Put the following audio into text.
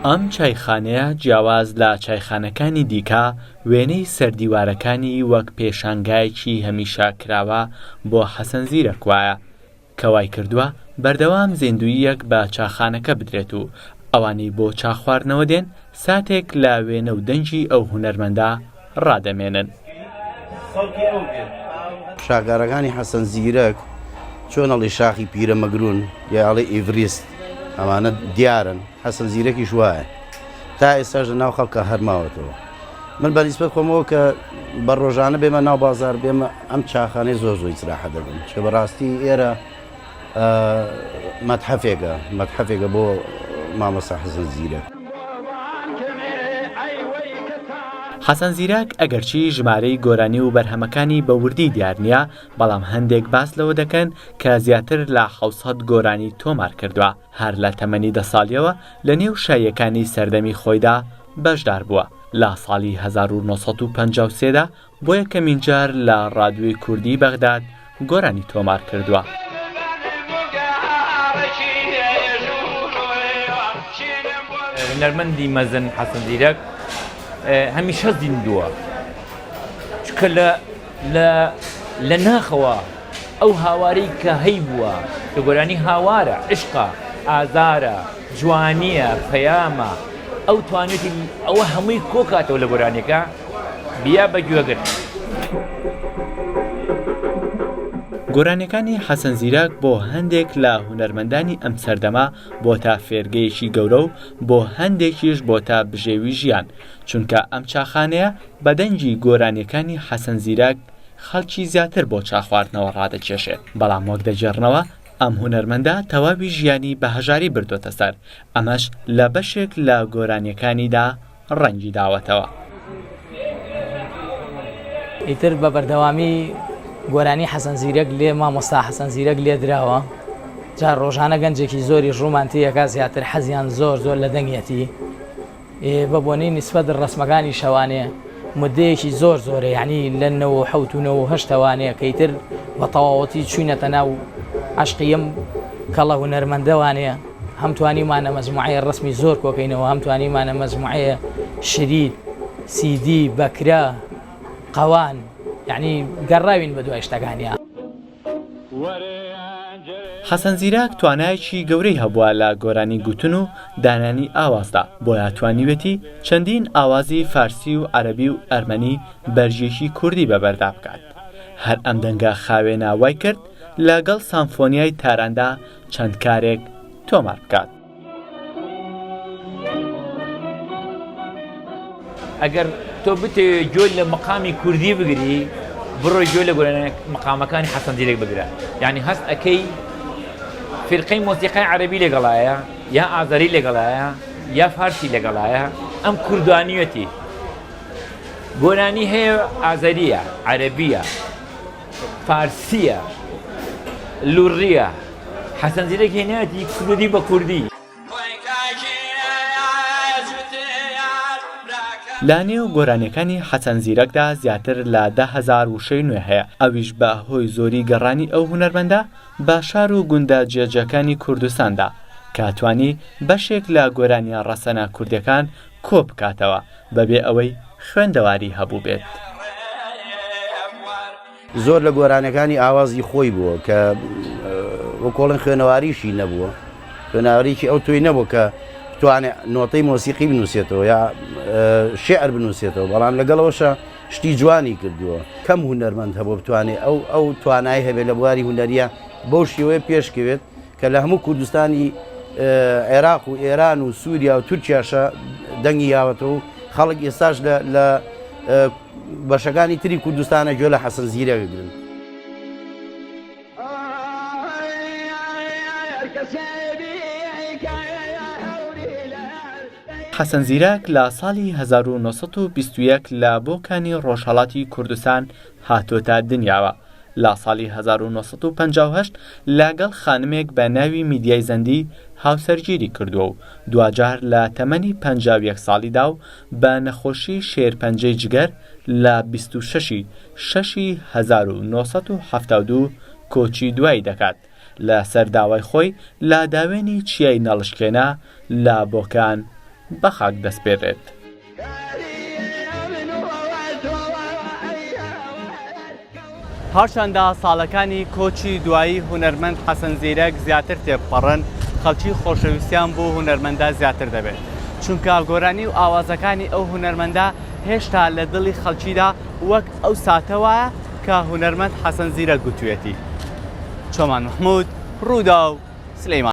ئەم چایخانەیە جیاواز لە چایخانەکانی دیکە وێنەی سەر دیوارەکانی وەک پێشانگایەکی هەمیشە کراوە بۆ حەسەن زیرەک وایە کە وای کردووە بەردەوام زیندووییەک بە چاخانەکە بدرێت و ئەوانەی بۆ چا خواردنەوە دێن ساتێک لە وێنە و دەنگی ئەو هونەرمەندە ڕادەمێنن. شاکارەکانی حەسەن زیرەک چۆن ئەڵێی شاخی پیرەمەگرون یا ئەڵێی ئیڤریست ئەمانە دیارن حەسەن زیرەکیش وایە تا ئێستاش لە ناو خەڵکا هەر ماوەتەوە من بە نیسبەت خۆمەوە کە بە ڕۆژانە بێمە ناو بازار بێمە ئەم چاخانەی زۆر زۆر ئیسراحە دەبم چکە بەڕاستی ئێرە مەتحەفێکە مەتحەفێکە بۆ مامۆستا حەسەن زیرەک. حەسەن زیرەک ئەگەرچی ژمارەی گۆرانی و بەرهەمەکانی بە وردی دیار نییە، بەڵام هەندێک باس لەوە دەکەن کە زیاتر لە 700 گۆرانی تۆمار کردووە، هەر لە تەمەنی دە ساڵییەوە لە نێو شاییەکانی سەردەمی خۆیدا بەشدار بووە، لە ساڵی 1953 دا بۆ یەکەمین جار لە ڕادیۆی کوردیی بەغداد گۆرانی تۆمار کردووە. هونەرمەندی مەزن حەسەن زیرەک هەمیشە زیندووە چونکە لە لە لە ناخەوە ئەو هاوارەی کە هەیبووە کە گۆرانی هاوارە عشقە ئازارە جوانییە پەیامە ئەو توانێتی ئەوە هەمووی کۆکاتەوە لە گۆرانیەکە بیا بە گوێگر. گۆرانیەکانی حەسەن زیرەک بۆ هەندێک لە هونەرمەندانی ئەم سەردەمە بۆتە فێرگەیەکی گەورە و بۆ هەندێکیش بۆتە بژێوی ژیان، چونکە ئەم چاخانەیە بە دەنگی گۆرانیەکانی حەسەن زیرەک خەڵکی زیاتر بۆ چا خواردنەوە ڕادەکێشێت، بەڵام وەک دەگێڕنەوە ئەم هونەرمەندە تەواوی ژیانی بە هەژاری بردۆتە سەر، ئەمەش لە بەشێک لە گۆرانیەکانیدا ڕەنگی داوەتەوە. ئیتر بە بەردەوامی گۆرانی حەسەن زیرەک لێ مامۆستا حەسەن زیرەک لێ دراوە جا ڕۆژانە گەنجێکی زۆری ڕوومان تێیەکا زیاتر حەزیان زۆر زۆر لە دەنگیەتی بە بۆنەی نیسبەت ڕەسمەکانی شەوانێ مدەیەکی زۆر زۆرە یعنی لە 97 و 98 وانەیە کە ئیتر بە تەواوەتی چوینەتە ناو عەشقی ئەم کەڵە هونەرمەندەوانەیە هەم توانیومانە مەجموعەیە ڕەسمی زۆر کۆکەینەوە هەم توانیومانە مەجموعەیە شریت سیدی بەکرە قەوان یعنی گەڕاوین بە دوای شتەکانیا. حەسەن زیرەک توانایەکی گەورەی هەبووە لە گۆرانی گوتن و دانانی ئاوازدا، بۆیە توانیوێتی چەندین ئاوازی فارسی و عەرەبی و ئەرمەنی بەرگێکی کوردی بەبەردا بکات. هەر ئەم دەنگە خاوێنە وای کرد لەگەڵ سامفۆنیای تاراندا چەند کارێک تۆمار بکات. ئەگەر تۆ بتەوێ گوێ لە مقامی کوردی بگری بڕۆ گوێ لە گۆرانی مقامەکانی حەسەن زیرەک بگرە یعنی هەست ئەکەی فیرقەی مۆسیقای عەرەبی لەگەڵایە یا ئازەری لەگەڵایە یا فارسی لەگەڵایە ئەم کوردانیەتی گۆرانی هەیە ئازەریە عەرەبیە فارسیە لوڕیە حەسەن زیرەک هێنایەتی کوردی بە کوردی. لە نێو گۆرانیەکانی حەسەن زیرەکدا زیاتر لە 10,000 وشەی نوێ هەیە، ئەویش بە هۆی زۆری گەڕانی ئەو هونەرمەندە بە شار و گوندە جیاجیاکانی کوردستاندا، کە توانی بەشێک لە گۆرانیە ڕەسەنە کوردیەکان کۆ بکاتەوە بەبێ ئەوەی خوێندەواری هەبووبێت. زۆر لە گۆرانیەکانی ئاوازی خۆی بووە کە وەکۆڵێن خوێنەواریشی نەبووە خوێنەواریی ئەو تۆی نەبوو کە بتوانێت نۆتەی مۆسیقی بنووسێتەوە یا شعر بنووسێتەوە بەڵام لەگەڵەوەشە شتی جوانی کردووە کەم هونەرمەند هەبوو بتوانێت ئەو ئەو توانای هەبێت لە بواری هونەریە بەو شێوەیە پێشکەوێت کە لە هەموو کوردستانی عێراق و ئێران و سووریا و تورکیاشە دەنگی یاوەتەوە و خەڵک ئێستاش لە بەشەکانی تری کوردستانە گوێ لە حەسەن زیرەک ئەگرن. حەسەن زیرەک لە ساڵی 1921 لە بۆکانی ڕۆژهەڵاتی کوردستان هاتۆتە دنیاوە. لە ساڵی 1958 لەگەڵ خانمێک بە ناوی میدیای زەندی هاوسەرگیری کردووە و دواجار لە تەمەنی 51 ساڵیدا و بە نەخۆشی شێرپەنجەی جگەر لە 26 ی شەشی 1972 کۆچی دوایی دەکات، لە سەر داوای خۆی لە داوێنی چیای نەڵشکێنە لە بۆکان. بە خاک دەسپێرێت. هەرچەندە ساڵەکانی کۆچی دوایی هونەرمەند حەسەن زیرەک زیاتر تێبپەڕن، خەڵکی خۆشەویستیان بۆ هونەرمەندە زیاتر دەبێت، چونکە گۆرانی و ئاوازەکانی ئەو هونەرمەندە هێشتا لە دڵی خەڵکیدا وەک ئەو ساتە وایە کە هونەرمەند حەسەن زیرەک گوتویەتی. چۆمان مەحمود، رووداو، سلێمانی.